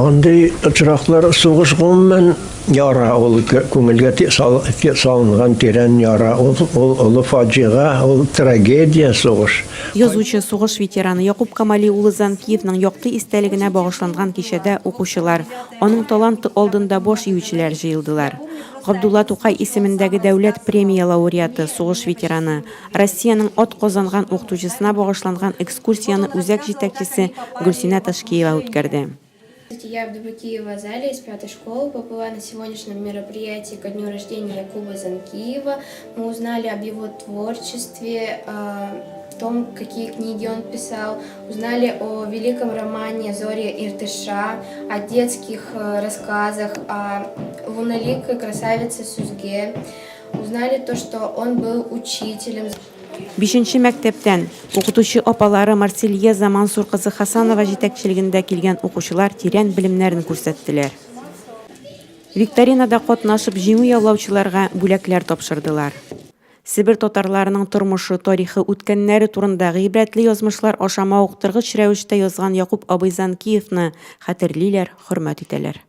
Андый очраклар сугыш гомумән яра, ул күңелгә салынган тирән яра, ул, ул олы фаҗига, ул трагедия сугыш. Язучы, сугыш ветераны Якуб Камали улы Занкиевның якты истәлегенә багышланган кичәдә укучылар, аның таланты алдында баш иючеләр җыелдылар. Габдулла Тукай исемендәге дәүләт премия лауреаты, сугыш ветераны, Россиянең атказанган укытучысына багышланган экскурсияне үзәк җитәкчесе Гөлсинә Ташкиева үткәрде. Я Абдубакиева Азалия из пятой школы побыла на сегодняшнем мероприятии ко дню рождения Якуба Занкиева. Мы узнали об его творчестве, о том, какие книги он писал, узнали о великом романе «Зори Иртыша», о детских рассказах, о луналикой красавице Сюзге. Узнали то, что он был учителем. Бишенче мәктәптән укытучы апалары Марсельеза Мансур кызы Хасанова җитәкчелегендә килгән укучылар тирән белемнәрен күрсәттеләр. Викторинада катнашып җиңү яулаучыларга бүләкләр тапшырдылар. Себер татарларының тормышы, тарихы, үткәннәре турында гыйбрәтле язмышлар аша мавыктыргыч рәвештә язган Якуб абый Занкиевны хәтерлиләр, хөрмәт итәләр.